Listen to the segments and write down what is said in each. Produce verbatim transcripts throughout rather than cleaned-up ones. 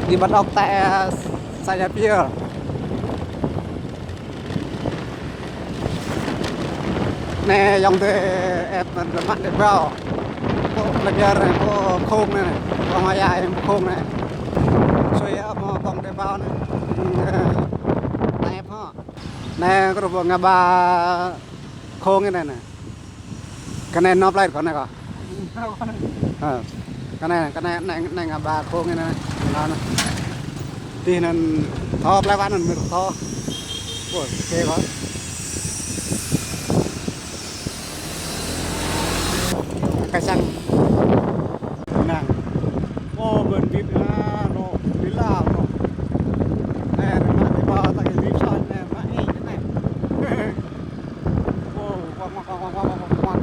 Đi bắt ốc tại xã Gia Phiêl. Anai ayŏng adơi ĕp mă đe bao. Pô plơi Piar anai, pô Không anai, pô Hmar Yai, pô Không anai. Sui ĕp mă ƀơ̆ng đe bao anai. Anai pô. Anai kơ rơbô ngă ba Không anai anai. Kơ anai nao plơi kơ anai kơ. Ơ. Kơ anai, kơ anai, anai, anai ngă ba Không anai. Anai. Tih anŭn thâo plơi wă anŭn mơ̆ thâo. Ôi, kê kơ. Kacang. Năng. Ô, ƀing bip anŭn, anŭn, đi la, anŭn. Anai, anai, mă đe bao, ta kơ bip sa, anai, mă ih, anai. Ô, kuat, kuat, kuat.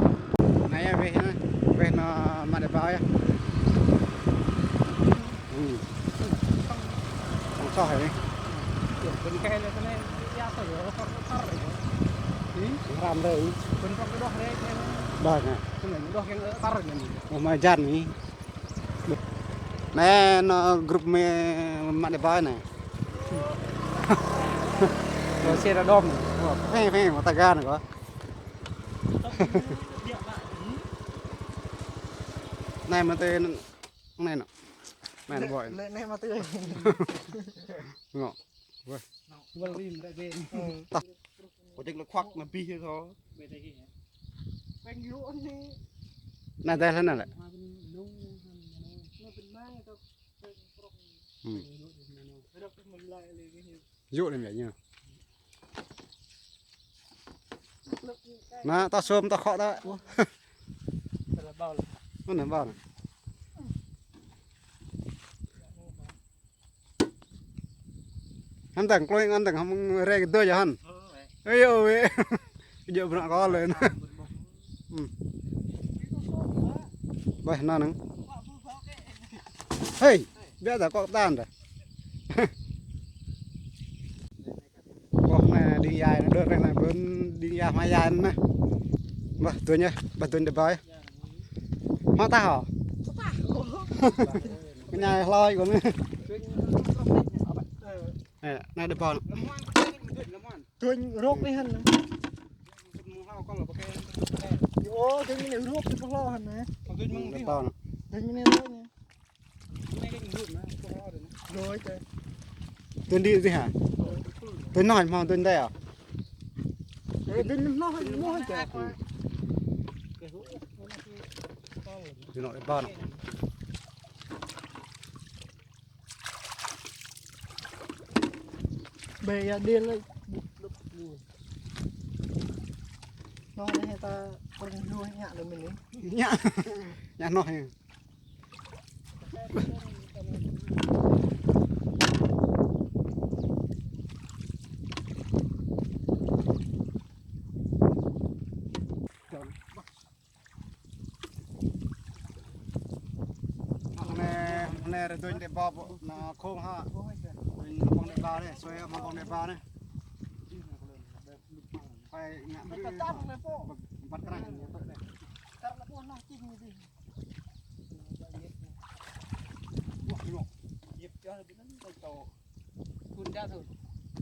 Anai yơh, weh anai. Weh anŭn mă đe bao yơh. Hm. Không soh hă. Hm? Ram rơ̆ng. Đôč anai. Ơ, mă jan anai. Anai, anŭn grup mơ̆ mă đe bao anai. Ơ, xe ra đom. Ơ, phê, phê, mă ta gan kơ. Anai mă tơi, anai anŭn. Anai anŭn bơi. Anai, anai mă tơi. Ngŏ. Weh. Wal rim ra ben. Ơ. Tah. Kơ ček lĕ khuăk anai bih thâo. Anai tơi lĕ anai lĕ. Hm. Yua anai mơ̆ ñu. Anai, ta sum, ta khŏk ta. Anai bao anai. Hăn tơ̆ng klui, hăn tơ̆ng hăm rơ̆ kơ dơi hăn. Ơ, weh. Ơ, yơh, weh. Jơ̆ bruă kơ lĕ. Hm. Weh, anŭn năng. Hei, biă ta kŏk tan ta. Kŏk anai đing yai anai, đơ̆ anai, ƀing đing yai Hmar Yai anai. Ƀah tuñ yơh, ƀah tuñ đe bao yơh. Hmâo tah hă? Tah. Kơ ñai hloi kơ anai. Ơ, anai đe bao. Tuñ rŏk anai hăn. Ô, tuñ anai rŏk tui pơ hlô hăn anai. Đe bao. Tuñ anai rŏk anai. Rồi, tuñ đi gì hả? Tuñ anai hmâo tuñ đe à? Ơ, tuñ anai hmâo hăn, hmâo hăn. Tuñ anai đe bao. Bê ya điên lơi. Anai hă ta pơrơ̆ng lu ñă lơi mơ̆n anai. Ñă. Ñă anai hă. Anai, anai rơduñ đe bao ƀu, anai Không hă. Duñ ƀơ̆ng đe bao anai, sui mă ƀơ̆ng đe bao anai. Phải ngă bơ̆t kơ anai.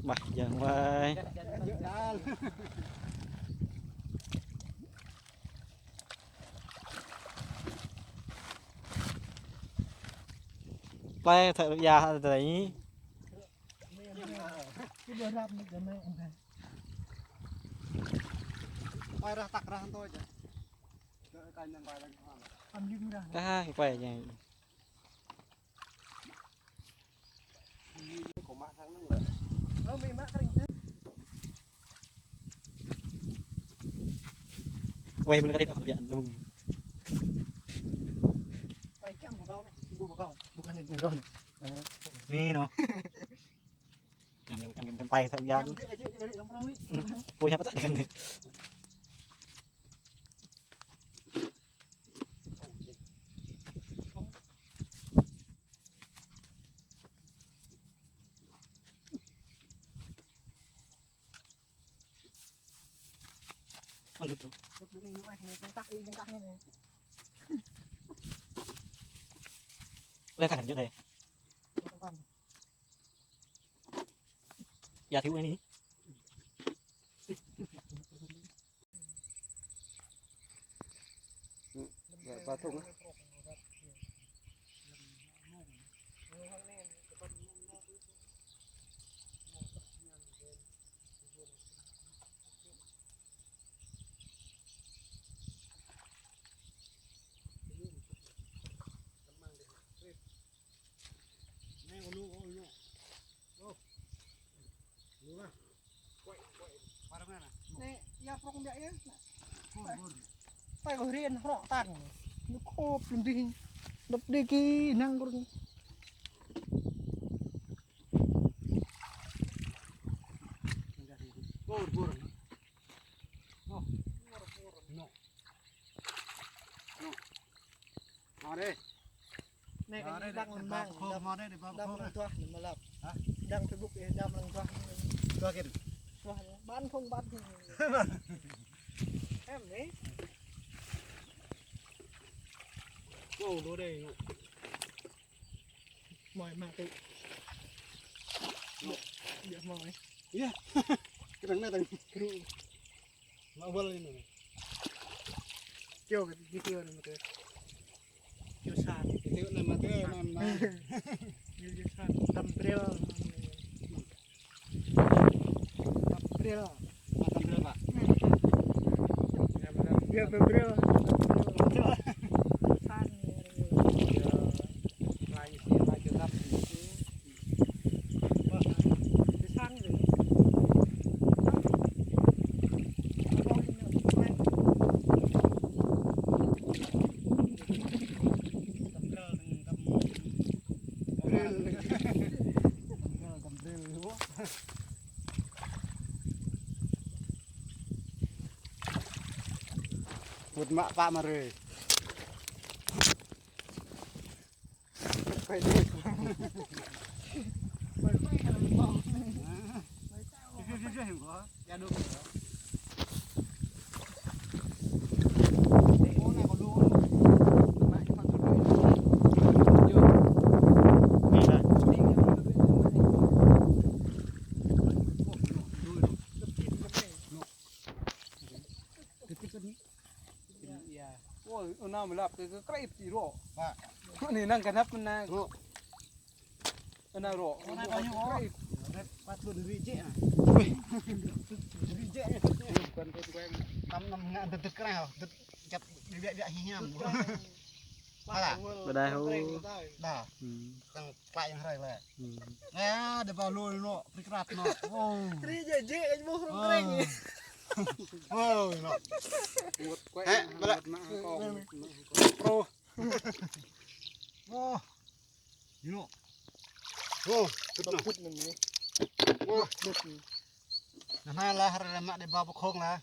Ƀah yang wai. Plơi thợ ya hă tơi. Plơi rah tak rah anŭn tơi. Kah, plơi yang. Weh, belum kali tak kerja. Ini no. Yang, yang, yang, yang paling saya yang. Punya apa tak? Ôi, căng thẳng như thế. Ya thiếu cái này. Ba thùng á. Nè, ya prong biă ya. Tay kơ rian hrŏ tang. Ñu khôp lăm dih. Đập đi kơ năng kơ. Bur, bur. Oh. No. No. Mă đê. Nè, mă đê, đang đê, lăng, đang, đang, đang lăng tuah, nè, mă lăp. Hả? Đang Facebook, ê, đang lăng tuah. Tuah kơ. Tuah, bán không, bán không. Em nè. Wow, đua đê. Mơi mă tŭ. Yơh mơi. Yơh. Kơnang nă tang. Kru. Mă wăl anai. Kơyâo kơ, kơyâo anai mă tŭ. Kơyâo san. Kơyâo anai mă tŭ, anai mă. Kơyâo san. Tăm brel. Tăm brel. Mă tăm brel, Pak. Ya, tăm brel. San. Mŭt mă pă mă rơi. Ôi, anai mă lăp kơ, kơ krep ti rŏ. Ba. Anai năng kơnăp anai. Rŏ. Anai rŏ. Anai kơ ñu rŏ. Krep. Rep pat lu ri jĕ ah. Ui. Ri jĕ. Bukan kơ tuai. Tăm năm ngă dơdơk krep. Dơdơk čăp biă biă hiam. Ba đai hô. Ba. Hmm. Tăng klai yang hrơi lĕ. Hmm. Nè, đe ba lôi nŏ, prikrat nŏ. Wow. Ri jĕ jĕ, anh mô rong kreng. Wow, nŏ. Mŭt kuai. Hă, ba lăp. Mŭt mă hăng kông. Pro. Wow. Nŏ. Wow, kŭt nŏ. Kŭt nŏ. Wow. Kŭt nŏ. Nă, nă lah, ră mă đe ba pơkhong lah.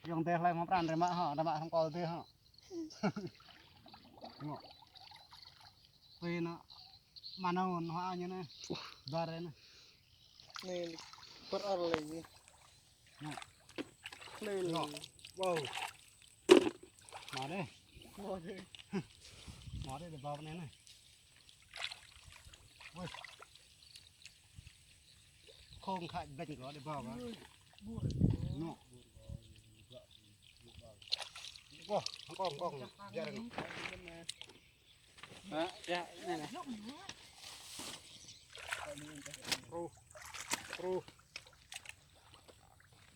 Yŏng teh lah mă pran ră mă hŏ, ră mă hăng kol teh hŏ. Ngŏ. Tui nă, mă nao nă hă ñu nă. Bar nă. Nê, pơr-ơr lĕ ñu. Ngŏ. Lĕ lĕ. Ngŏ. Wow. Mă đê. Mă đê. Mă đê, đe ba nê nă. Wih. Khong khai blek kơ đe ba ba. Nŏ. Wah, hăng kông, kông. Biă nă. Hă, ya, nê nă. Kru. Kru.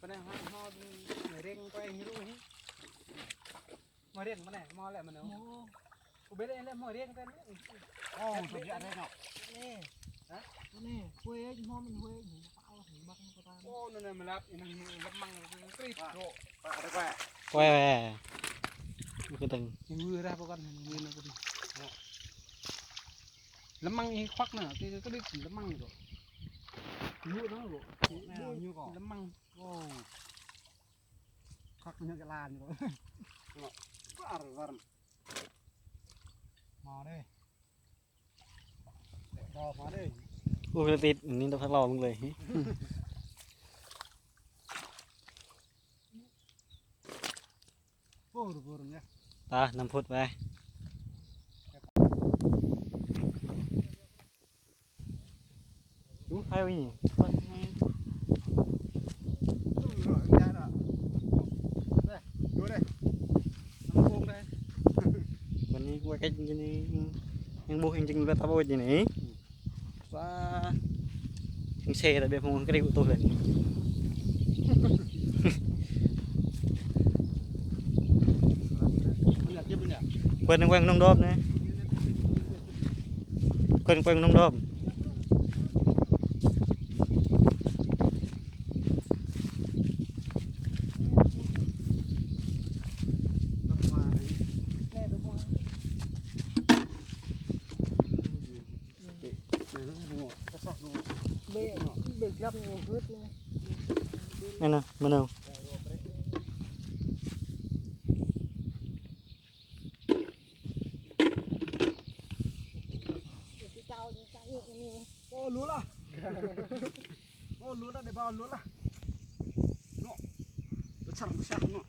Pơ anai hŏ, hŏ, ring kơ ñu ruh hĭ. Mă riêng mă anai, mă lĕ mă anai. Mă. Kơ bê lĕ lĕ mă riêng tơ anai. Ơ, tơ biă anai nŏ. Anai. Hă? Anai, huê ih mă mơ̆n huê ih mă pă ôh, mă mă pă ta. Ơ, anai anai mă lăp, anai mă lăp măng, krip. Pă, pă, pă. Huê, huê. Mă kơtang. Huê ră pơkŏn, huê nă kơtang. Lăp măng ih khuăk nă, kơ kơ krip lăp măng kơ. Huê nă kơ. Lăp măng. Ơ. Khăk ñu kơ lan kơ. Ngŏ. Bar, bar. Mă đê. Đe ba mă đê. Ui, lĕ tĭt, anai đe ba lŏ mơ̆ng lĕ. Bur, bur, ya. Ta, năm phút weh. Chú hai ui nhỉ? Jing anai, yang ƀuh yang jing lăp tơpă jing anai. Wah. Yang xe ta ƀiă phung kri ƀu tuh lĕ. Quên quên nông đốm anai. Quên quên nông đốm. Anai nă, mơnơ̆ng. Ô, lúa lah. Ô, lúa lah, để bao lúa lah. Nọ. Besar, besar, nọ.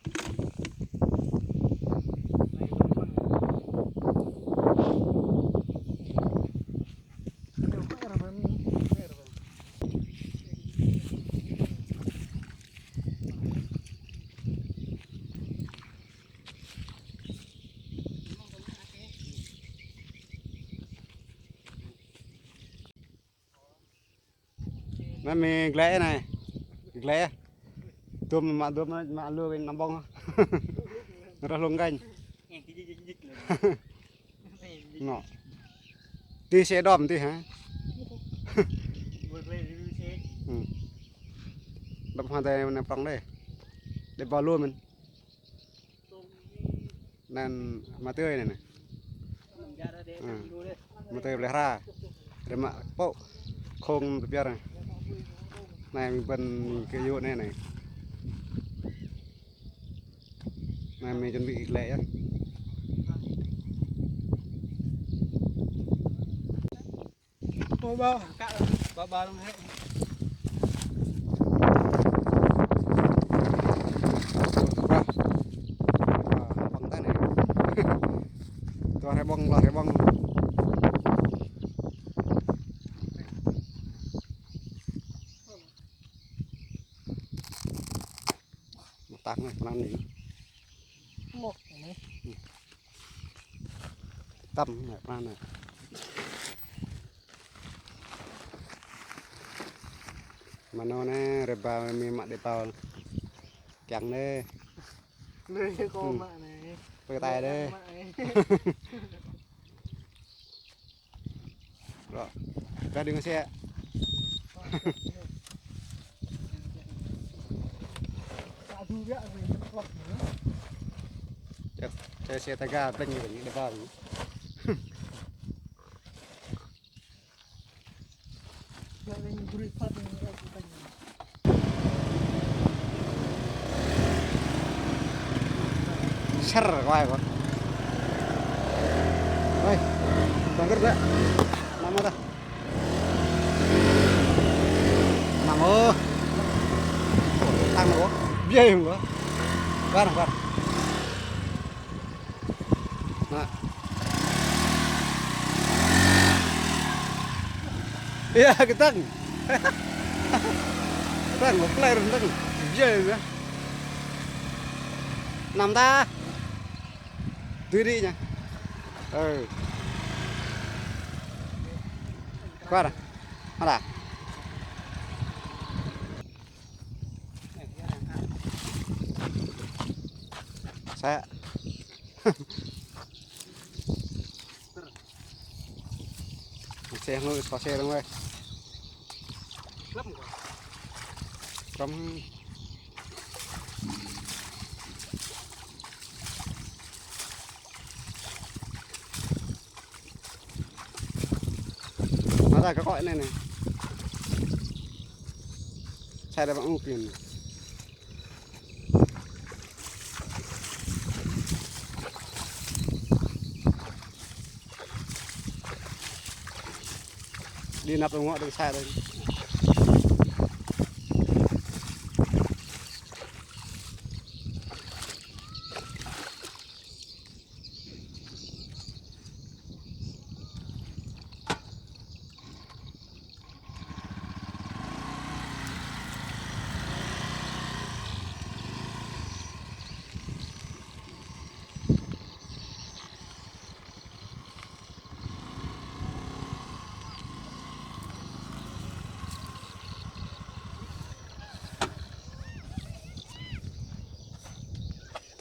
Anai mơ̆ glĕ anai. Glĕ. Dôm mă dôm mă lu kơ năm ƀong. Rơh lông kanh. Nọ. Tih xe đom tih hă? Ư. Đom hoa tơi anai prong đê. Đê bao lu mơ̆n. Anŭn mă tơi anai nă. Ư. Mă tơi plĕ hra. Rơmă pô. Khong tơpiar anai. Anai mơ̆ bơ̆n kơ yŭ anai nă. Anai mơ̆ chuẩn bị glĕ yơh. Ô, bao, kă, bao, bao lăng hĕ. Tuah. Tuah, hai ƀong ta anai. Tuah, hai ƀong, tuah, hai ƀong. Mơtak anai, pơnăn anai. Mơ̆ anai. Tăm anai, pơnăn anai. Mơnơ̆ng anai, rơbâo mơ̆ mă đê bao. Kiăng anai. Anai, kơ mă anai. Pơkơtai anai. Mă anai. Rồi. Ra đừng xe. Chạy, chạy xe tay ga, pleng như vậy, đe ba. Ser, wai, kơ. Wai, bangkit, Pak. Nama dah? Nama? Tăng nama? Biaya yang gua. Bar, bar. Nă. Ia, kơtang. Kơtang, một plei kơtang. Jê ya. Năm ta. Tui đi nha. Ừ. Qua đây. Hả? Xe. Xe không, có xe đâu rồi. Lắm. Cắm. Nó ra cái cõi này này. Xe đây bạn ung tiền. Đi nặp đồng ngõ đường xa đây.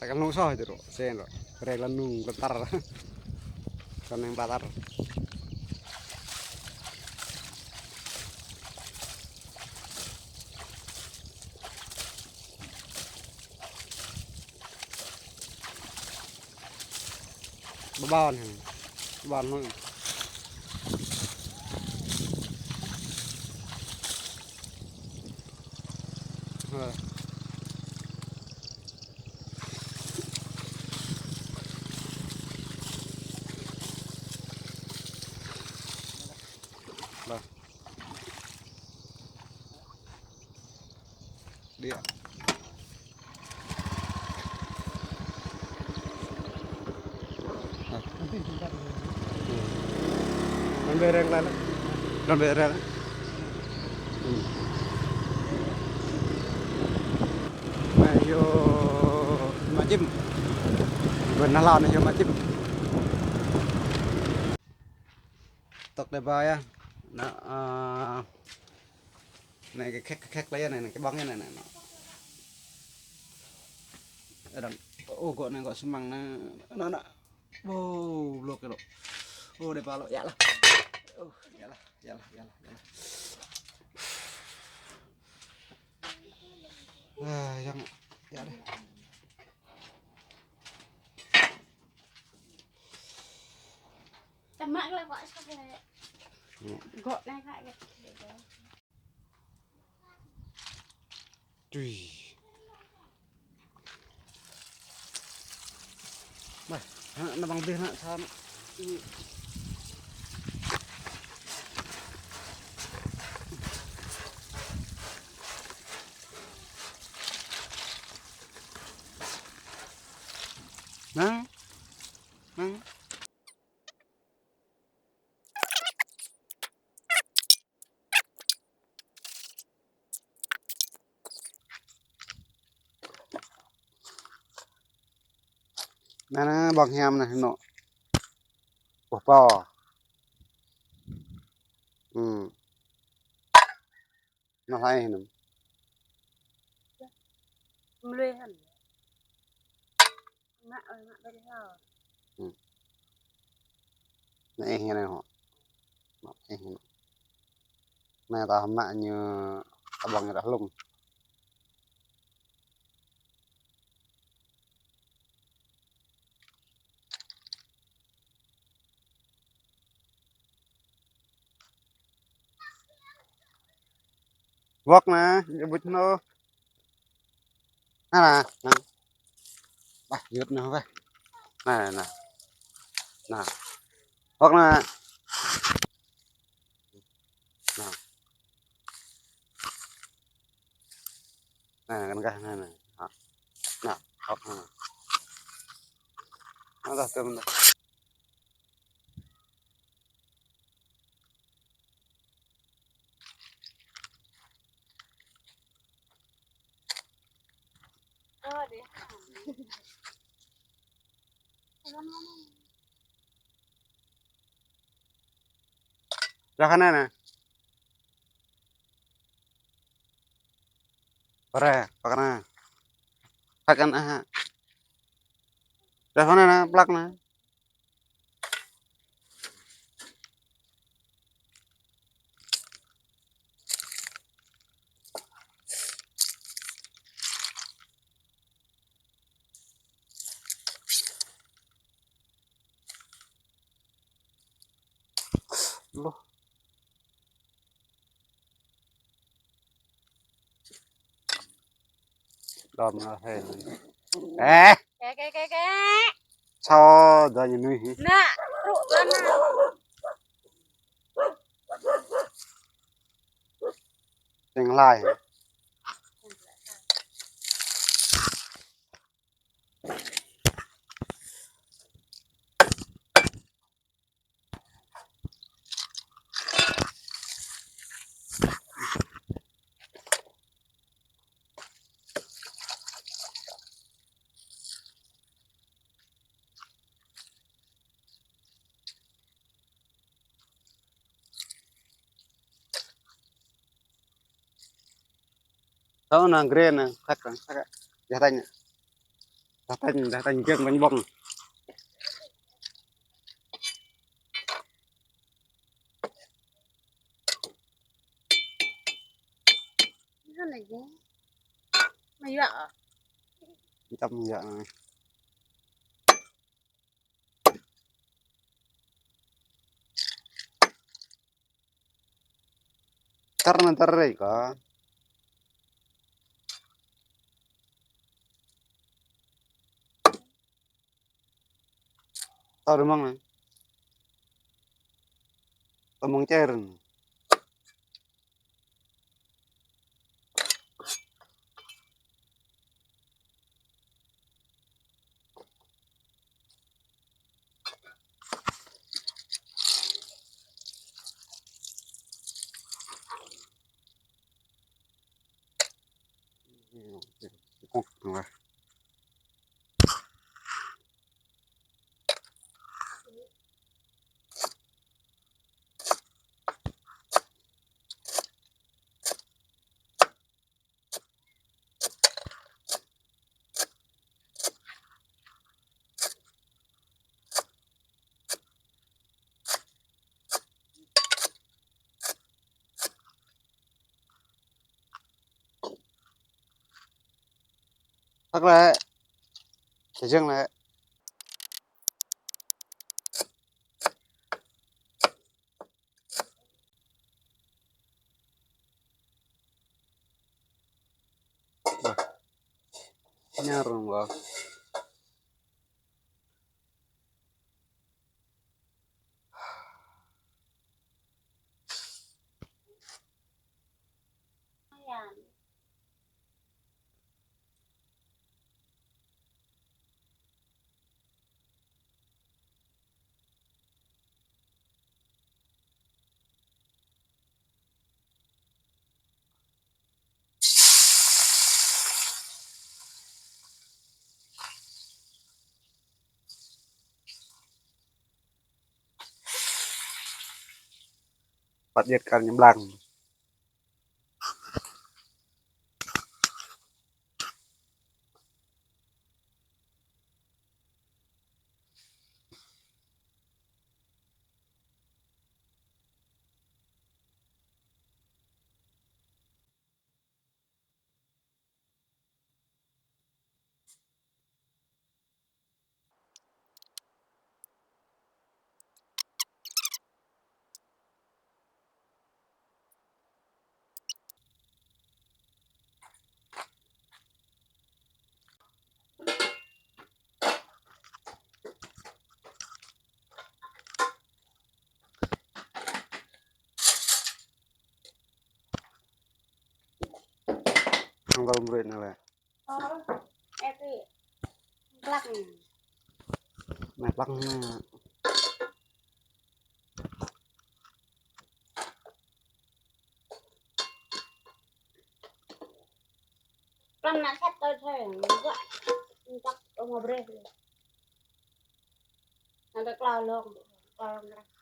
Kăn nung soh čơrŭ, sen rŏ. Brơi lăn nung lăn tar. Kăn neng pla tar. Ƀơƀon hă? Ƀơƀon hă? Hơ. Bah. Đĭ. Đon bê reng lăi lăi. Đon bê reng. Anai hyu mă čim. Bơ nah lŏn anai hyu mă čim. Tŏk đe ba yơh. Anai, a, anai kơ khĕk, kơ khĕk lăi yơh anai, anai kơ ƀơ̆ng yơh anai, anai, anai. Đang, ô, gŏ anai gŏ sơmăng anai, anai, anai. Ô, blŏk kơ lŏ. Ô, đe ba lŏ, yă lah. Ô, yă lah, yă lah, yă lah, yă lah. A, yang, yă lah. Tơmă kơ lăi gŏ săk lĕ. Gŏ anai kơ lăi. Tui. Bah, hă, anai ƀơ̆ng dih anai, sa anai. Năng. Năng. Anai, anai, ƀơ̆ng hiam anai, anŏ. Ƀuh pô. Hmm. Anai hlai anŭn. Mlui hăn. Mă ơi, mă ƀơi hlâo. Hmm. Anai ih anai hŏ. Mă ih anai. Anai ta mă ñu abang ñu dah lung. Wŏk anai, ñu ƀuč anŭn. Anai, anai. Bah, yut anai, bah. Anai, anai. Anai. Wŏk anai. Anai. Anai, kăn kah anai, anai. Anai, wŏk anai. Anai, dah, tơm dah. Rah anai anai. Pơrĕ, pơkra. Pơkra anai hă. Rah anai anai, plăk anai. Luh. Đom na he. Eh. Kê, kê, kê, kê. Sao dah ñu nuih hĭ. Nă, rŭ lăn nă. Teng lai. Tao nang grê nang khăk nang khăk. Yah tañ. Dah tañ, dah tañ jơng ƀañ ƀơ̆ng. Mă yua. Čăm yua. Kar na tơrei ka. Tao rơmang na. Tao mơ̆ng čer. Hăk lĕ. Kơjang lĕ. Wah. Ñar dong, wah. Păt yơh kar ñu blang. Hăng kâo mrơi anai lĕ. Ơ, ê, tui. Plăk. Anai plăk anai. Plăk anai sat tui thơi. Gak. Gak, ơ, mă brơi. Anai klâo lông. Klâo lông.